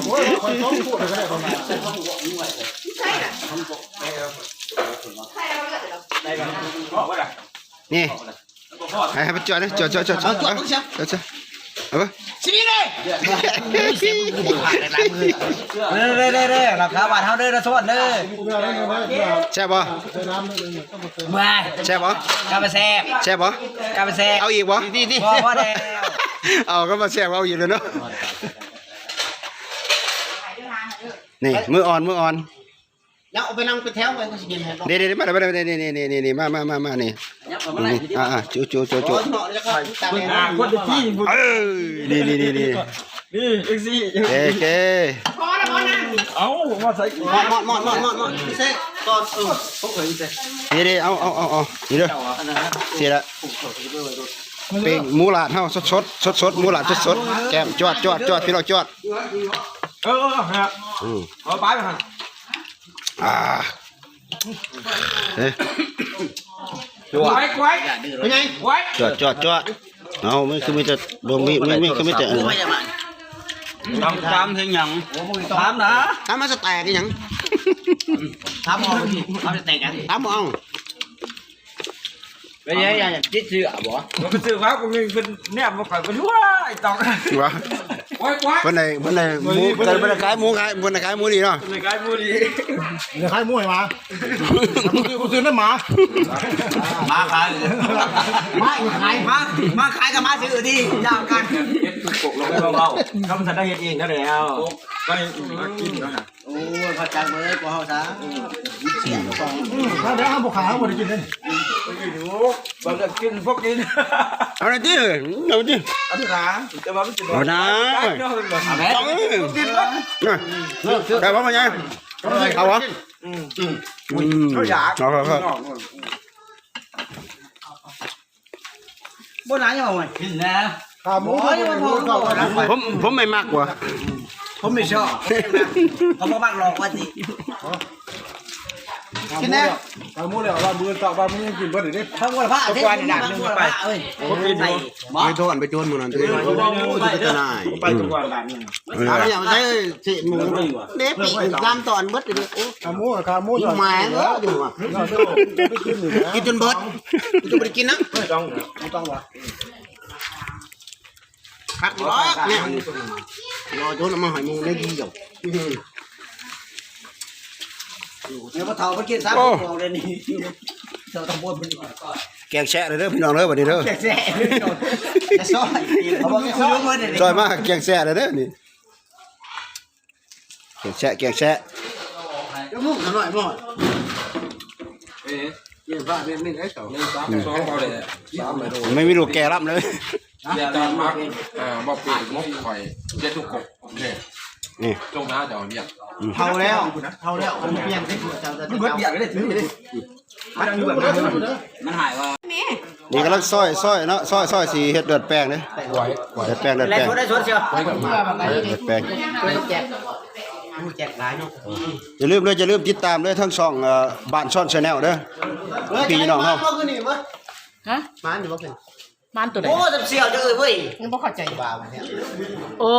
ໂອ້ຍ ຂ້ອຍຕ້ອງພູດກໍໄດ້ປະມານ ນີ້ ໃຫ້ ໃຫ້ມັນຈວດເດ້ ຈວດ ຈວດ ຈວດ ເອົາ ເອົາ ເອົາ ຊິນີ້ເດ້ ເດ້ ເດ້ ເດ້ ເດ້ ລາຄາບ້ານເຮົາເດີ ລາຊອນເດີ ແຊບບໍ່? ແຊບບໍ່? ກະບໍ່ແຊບ ແຊບບໍ່? ກະບໍ່ແຊບ ເອົາອີກບໍ່? ພໍ ພໍແລ້ວ ເອົາ ກະບໍ່ແຊບ ເອົາອີກແລ້ວເນາະ ນີ້ ມືອ່ອນ ມືອ່ອນ ເອົາໄປນັ່ງເປັນແຖວໄວ້ ເຂົາຊິກິນໃຫ້ ເດ້ໆໆ ມາ ມາ ມາ ນີ້ ນີ້ ນີ້ ນີ້ ນີ້ ນີ້ ມາ ມາ ມາ ນີ້ ນີ້ ອ່າ ອ່າ ຈຸ ຈຸ ຈຸ ຈຸ ເອີ ນີ້ ນີ້ ນີ້ ນີ້ ນີ້ ເອເຄ ພໍແລ້ວ ພໍແລ້ວ ເອົາ ມາໃສ່ ມອດ ມອດ ມອດ ມອດ ມອດ ພິເສດ ຕອນ ເອີ ພວກເອີ ພິເສດ ນີ້ເດ້ ເອົາ ເອົາ ເອົາ ເອົາ ນີ້ເດີ ຊິລະ ປີ້ງໝູຫຼາດເຮົາ ສົດໆ ສົດໆ ໝູຫຼາດສົດໆ ແກ້ມ ຈວດ ຈວດ ຈວດ ພີ່ນ້ອງ ຈວດ ເອີ ເອີ ເອີ ອືມ ເອົາປາໄປຫັ້ນ ອ່າ ເອີ ໄວ ໄວ ເປັນໄງ? ໄວ ຈວດ ຈວດ ຈວດ ເອົາ ມັນຄືມີແຕ່ ບໍ່ມີ ມີ ມີ ຄືມີແຕ່ ເອີ ຕາມ ຕາມເຮັດຫຍັງ? ຕາມນະ ຕາມມັນສະແຕກອີຫຍັງ? ຕາມບໍ່ອອກ ຕາມສະແຕກຫຍັງ? ຕາມບໍ່ອອກ. ເປັນຫຍັງ ຫຍັງ ຫຍັງ ຕິດເຊື້ອບໍ່? ມັນໄປຊື້ມາ ກໍມີເພິ່ນແນມມາຂ້ອຍ ເພິ່ນ ວ້າຍ ຕອກ ວ່າ ໂອ້ຍ ໂອ້ຍ ເພິ່ນໄດ້ ເພິ່ນໄດ້ໝູ ເພິ່ນໄດ້ຂາຍໝູ ຂາຍ ເພິ່ນໄດ້ຂາຍໝູດີເນາະ ເພິ່ນໄດ້ຂາຍໝູດີ ເພິ່ນໄດ້ຂາຍໝູໃຫ້ໝາ ບໍ່ຊື້ ບໍ່ຊື້ນຳໝາ ໝາຂາຍ ໝາຂາຍ ໝາ ໝາຂາຍກັບໝາຊື້ດີ ຢ່າງກັນ ເຮັດທຸກປົກລົງໃຫ້ເຮົາ ເຮົາບໍ່ທັນໄດ້ເຮັດເອງເທົ່າໃດແລ້ວ ໄປມາກິນເນາະ ໂອ້ຍ ເຂົາຈັກເບີດກວ່າເຮົາຊະ ອືມ ເຮົາດຽວເຮົາບໍ່ຂາຍ ເຮົາບໍ່ໄດ້ກິນເດ້ ໄປກິນຢູ່ ບໍ່ໄດ້ກິນ ບໍ່ກິນ ເອົາໜ້າຕິ ເອົາຕິ ເອົາໜ້າ ແຕ່ວ່າມັນຊິບໍ່ ເອົາໜ້າ ກິນເບິດ ໄດ້ບໍ່ ພໍ່ໃຫຍ່ ເອົາບໍ່? ອືມ ອືມ ເຂົາຢາກ ເອົາ ເອົາ ເອົາ ບໍ່ນານຍັງເອົາໄວ້ ກິນແລ້ວ ຂາໝູ ໂອ້ຍ ບໍ່ພໍ ບໍ່ພໍ ຜົມ ຜົມບໍ່ມັກວ່າ ຜົມບໍ່ຊອບ ເຂົາບໍ່ມັກຫຼອກວ່າຕິ ກິນແນ່ ຂາໝູແລ້ວ ວ່າມື້ເຊົ້າວ່າມື້ຍັງກິນບໍ່ໄດ້ເດ້ ເຂົາບໍ່ພາ ເດ້ ເຂົາກິນຢູ່ ເອີຍ ບໍ່ກິນຢູ່ ໄປໂທນ ໄປໂຈນມື້ນັ້ນຕິ ເອີ ເຂົາບໍ່ໄປເດີ ໄປທຸກວັນບາດນີ້ ເອີ ເອົາຫຍັງໃສ່ ຊິໝູ ເດັບອີກ ຕາມຕອນເບິດເລີຍ ໂອ້ ຂາໝູ ຂາໝູ ໝູແມ່ເອີຍ ກິນຈົນເບິດ ເຈົ້າບໍ່ໄດ້ກິນນະ ຕ້ອງ ຕ້ອງວ່າ ຄັກຢູ່ດອກແນວນີ້ ລໍຈົນເອົາມາໃຫ້ໝູໄດ້ດີດອກ ເອີ ດຽວບໍ່ເຖົ້າໄປກິນຊະ ໂອ້ ເຂົາເລີຍນີ້ ເຈົ້າຕ້ອງບໍ່ ແກງແຊະເດີພີ່ນ້ອງເດີ ບັດນີ້ເດີ ແກງແຊະ ແຊະຊອຍ ເຂົາບອກແກງຊອຍ ຊອຍມາແກງແຊະເດີນີ້. ແກງແຊະ ແກງແຊະ ເຈົ້າມຸກໜ້ອຍບໍ່ ເອີ ກິນຟ້າເປັນມິດໄດ້ເຈົ້າ ໜຶ່ງສອງ ສອງ ບໍ່ໄດ້ ສາມ ບໍ່ໄດ້ ໄມ່ມີລູກແກ່ລຳເລີຍ ເຈົ້າໝາກ ເອີ ບໍ່ເປັນໝົກຂ້ອຍ ເຈັດທຸກກົກ ເດ້ ນີ້ ຈົ່ງໜາເຈົ້າວຽກ ອືມ ເຖົ້າແລ້ວ ເຖົ້າແລ້ວ ມັນປ່ຽນໄດ້ ເຈົ້າ ເຈົ້າ ເບິດວຽກເລີຍ ມັນຫາຍວ່າ ນີ້ກຳລັງຊອຍ ຊອຍເນາະ ຊອຍ ຊອຍຊິເຮັດເລືອດແປງເດ້ ເລືອດແປງ ເລືອດແປງ ເລືອດແປງ ຢ່າລືມເດີ ຢ່າລືມຕິດຕາມເດີ ທາງຊ່ອງ ເອີ ບ້ານຊ່ອນ Channel ເດີ ພີ່ນ້ອງເຮົາ ຮະ ມານຢູ່ບໍ່ເພິ່ນ ມານໂຕໃດ ໂອ້ ຈຳສ່ຽວຈັງເອີຍເວີຍ ຍັງບໍ່ເຂົ້າໃຈ ໂອ້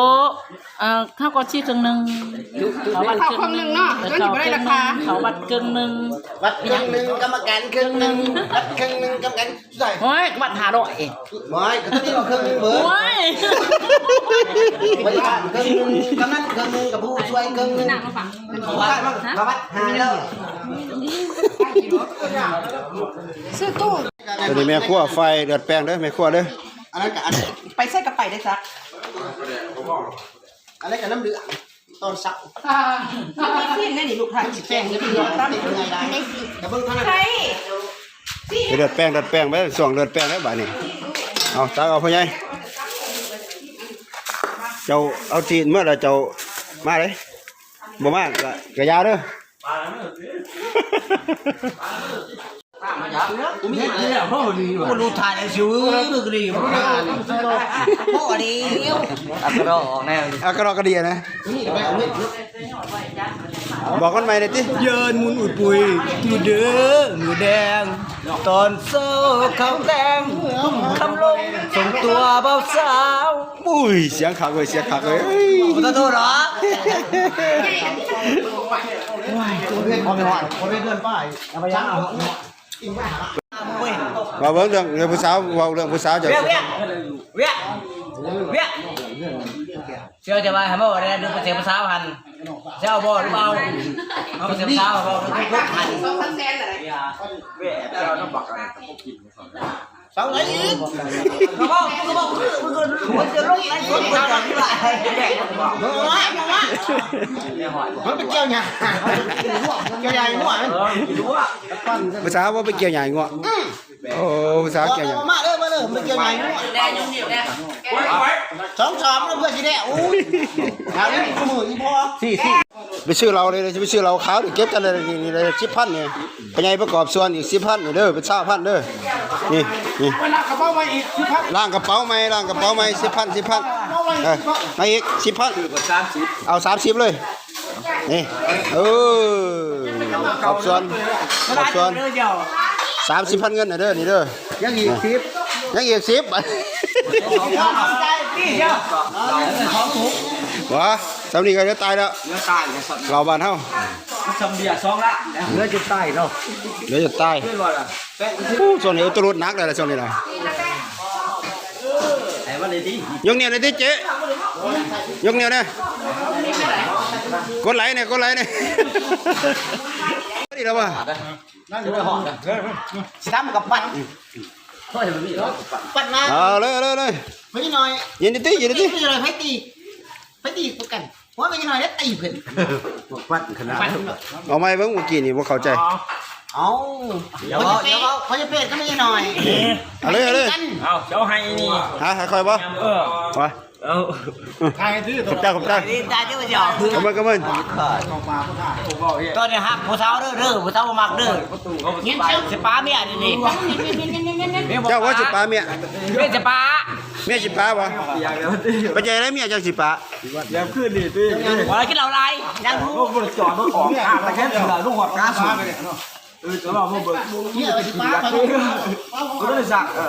ເອີ ເຮົາກໍຊິເຄິ່ງໜຶ່ງ ເຂົ້າວັດເຄິ່ງໜຶ່ງເນາະ ເອີ ເຂົ້າວັດເຄິ່ງໜຶ່ງ ເຂົ້າວັດເຄິ່ງໜຶ່ງ ກຳມະການເຄິ່ງໜຶ່ງ ວັດເຄິ່ງໜຶ່ງ ກຳມະການ ໂອ້ຍ ວັດຫ້າຮ້ອຍ ໂອ້ຍ ກໍຕົວນີ້ກໍເຄິ່ງໜຶ່ງເບີດ ໂອ້ຍ ໄປບ້ານເຄິ່ງໜຶ່ງ ກຳນັນເຄິ່ງໜຶ່ງ ກັບຜູ້ຊ່ວຍເຄິ່ງໜຶ່ງ ເຂົ້າວັດ ເຂົ້າວັດຫ້າຮ້ອຍ ຊື້ຕູ້ ອັນນີ້ແມ່ຄົວໄຟເລືອດແປງເດີ ແມ່ຄົວເດີ ອັນນັ້ນກໍອັນ ໄປໃສກໍໄປໄດ້ຊະ ອັນນັ້ນກໍນ້ຳເຫຼືອງ ຕອນເຊົ້າ ອ່າ ຊີ້ນນີ້ລູກ ຖ້າຊິແປງເດີ ເລືອດແປງ ເລືອດແປງໄປ ຊ່ວງເລືອດແປງໄປບາດນີ້ ເອົາ ຕັກເອົາພໍ່ໃຫຍ່ ເຈົ້າເອົາຊີ້ນເມືອແລ້ວເຈົ້າມາເດ້ ບໍ່ມາກໍ ກໍຢ່າເດີ ບໍ່ຮູ້ຖ່າຍແລ້ວຊິ ເອີ ບໍ່ດີ ບໍ່ດີ ອັກກະດອກອອກແນວ ອັກກະດອກກະເດຍນະ ບອກມັນໃໝ່ແດ່ຕິ ເຢີນໝຸນອຸດປຸຍຢູ່ເດີມື້ແດງ ຕອນເຊົ້າເຂົ້າແຕ່ງ ຄຳລົງສົ່ງຕົວບ່າວສາວ ໂອ້ຍ ສຽງຄັກເວີຍ ສຽງຄັກເວີຍ ຂໍໂທດເນາະ ໂອ້ຍ ເອົາໄປຮອດ ເອົາໄປເດີນໄປ ເອົາໄປ ເວົ້າເບິ່ງເລື່ອງ ເລື່ອງຜູ້ສາວ ເວົ້າເລື່ອງຜູ້ສາວເຈົ້າ ວຽກ ວຽກ ວຽກ ເຊື່ອຈະວ່າໃຫ້ເວົ້າແດ່ ເລື່ອງຜູ້ສາວຫັ້ນ ຊິເອົາບໍ່ ຫຼືບໍ່ເອົາ ເອົາຜູ້ສາວ ເວົ້າເລື່ອງຜູ້ຄົບຫັ້ນ ແບບເຈົ້ານຳບັກອັນນັ້ນກໍບໍ່ກິນ ເຊົາໄດ້ອີກ ກໍບອກ ກໍບອກ ມັນຈະລົງໄລຟ໌ສົດ ມັນຈະມີຫຼາຍ ມັນໄປກ່ຽວຫຍ້າ ກ່ຽວຫຍ້າງົວ ເອີ ກິນງົວ ພາສາວ່າໄປກ່ຽວຫຍ້າງົວ ອືມ ໂອ້ ພາສາກ່ຽວຫຍ້າ ມາເດີ ມາເດີ ໄປກ່ຽວຫຍ້າງົວ ສອງສອງ ເພື່ອຊິໄດ້ ໂອ້ຍ ຫາເງິນຄູ່ມື້ອີ່ພໍ່ ສີ່ ສີ່ ໄປຊື້ເຫຼົ້າເລີຍ ໄປຊື້ເຫຼົ້າຂາວ ເກັບກັນເລີຍ ນີ້ ນີ້ ສິບພັນນີ້ ພໍ່ໃຫຍ່ປະກອບສ່ວນອີກສິບພັນນີ້ເດີ ເປັນຊາວພັນເດີ ນີ້ ນີ້ ລ້າງກະເປົາໃໝ່ອີກສິບພັນ ລ້າງກະເປົາໃໝ່ ລ້າງກະເປົາໃໝ່ ສິບພັນ ສິບພັນ ເອີ ມາອີກສິບພັນ ເອົາສາມສິບເລີຍ ນີ້ ເອີ ຂອບສ່ວນ ຂອບສ່ວນ ສາມສິບພັນເງິນເດີ ນີ້ເດີ ຍັງອີກສິບ ຍັງອີກສິບ ບໍ່ ສ່ຳນີ້ກໍເຫຼືອຕາຍແລ້ວ ເຫຼືອຕາຍແລ້ວ ເຫຼົ້າບ້ານເຮົາ ຊຳເບຍສອງລະ ເຫຼືອຈົນຕາຍເນາະ ເຫຼືອຈົນຕາຍ. ໂອ້ ຊ່ວງນີ້ອຸດຕະລຸດໜັກເລີຍລະ ຊ່ວງນີ້ນະ. ໃຫ້ມັນໄດ້ຕິ ຍົກນິ້ວໄດ້ຕິເຈ້ ຍົກນິ້ວແດ່ ກົດໄລແດ່ ກົດໄລແດ່. ນີ້ລະວ່າ ຊິທຳກັບປັດ ປັດນະ. ເອົາເລີຍ ເອົາເລີຍ ເອົາເລີຍ ໄປໜ້ອຍ ເຢັນຕິ ເຢັນຕິ ໄປຕີ ໄປຕີກັນ. ໂອ້ຍ ໄປໜ້ອຍໄດ້ຕີເພິ່ນ ປັດຂະໜາດ. ເອົາໃໝ່ເບິ່ງ ເມື່ອກີ້ນີ້ບໍ່ເຂົ້າໃຈ. ເອົາ ຢ່າເວົ້າ ຢ່າເວົ້າ ເຂົາຈະເປດກັບໄປໜ້ອຍ. ເອົາເລີຍ ເອົາເລີຍ ເອົາ ເຈົ້າໃຫ້ນີ້ ຫາ ໃຫ້ຂ້ອຍບໍ່? ເອີ ວ່າ ເອົາ ຂອບໃຈ ຂອບໃຈ ຂອບໃຈ ຂອບໃຈ. ຕອນນີ້ຮັກຜູ້ສາວເດີ ເດີ ຜູ້ສາວບໍ່ມັກເດີ ຍິນສຽງຊິປາເມຍນີ້. ເຈົ້າວ່າຊິປາເມຍ ເມຍຊິປາ ເມຍຊິປາບໍ່? ເປັນຈັ່ງໃດເມຍຈັ່ງຊິປາ? ຢາມຄືນນີ້ຕິ ບໍ່ໄດ້ກິນເຫຼົ້າຫຼາຍ ຍັງຮູ້ ບໍ່ໄດ້ຈອດ ບໍ່ອອກ ຂ້າມແຕ່ແຄ່ເສືອ ລູກຮອດກາສູງ. ເອີ ຈະລອງມາເບິ່ງ ເມຍຊິປາ ບໍ່ໄດ້ສັກ ເອີ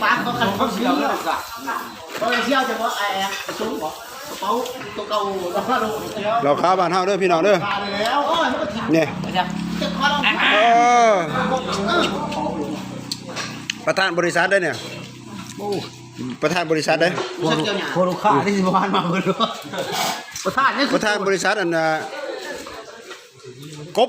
ປາເຂົາຄັນເຂົາຊິເອົາ ບໍ່ໄດ້ສ່ຽວ ຈະບໍ່ ໄອ້ ປະຊຸມບໍ່ ກະເປົາໂຕເກົ່າ ລາວຄາບ້ານເຮົາເດີພີ່ນ້ອງເດີ. ນີ້ ເອີ ປະທານບໍລິສັດເດີນີ້ ໂອ້ ປະທານບໍລິສັດເດ້ ໂຄລູຄາທີ່ຊິມາເບິ່ງ ປະທານ ປະທານບໍລິສັດ ອັນນ່າ ກົບ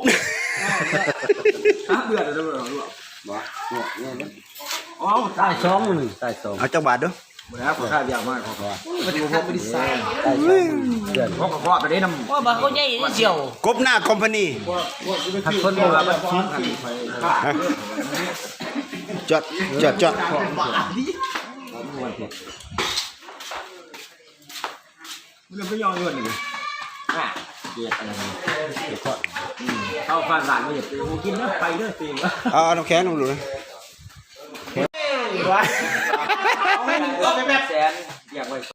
ຕາຍສອງ ຕາຍສອງ. ເອົາຈັກບາດດູ ບໍ່ໄດ້ ຂ້ອຍຂາຍວຽກມາ ຂ້ອຍວ່າ ປະທານບໍລິສັດ ຕາຍສອງ ເດືອນ ເຂົາກໍພໍໄປໄດ້ນຳ ວ່າບໍ່ເຂົ້າໃຈເດ້ ສ່ຽວ ກົບໜ້າຄອມພານີ ຄັນເພິ່ນບໍ່ວ່າມັນ ຈອດ ຈອດ ຈອດ. ມັນໄປຍ້ອນເງິນນີ້ ອ່າ ເກັບອັນນັ້ນ ເກັບເພາະ ອືມ ເອົາຟານຫຼານມາເຮັດ ບໍ່ກິນເດີ ໄປເດີ ຕີ ເອົານ້ຳແຂງນຳດູນະ ເອົາເງິນເອົາໄປແບບແສນ ຢາກໄວ້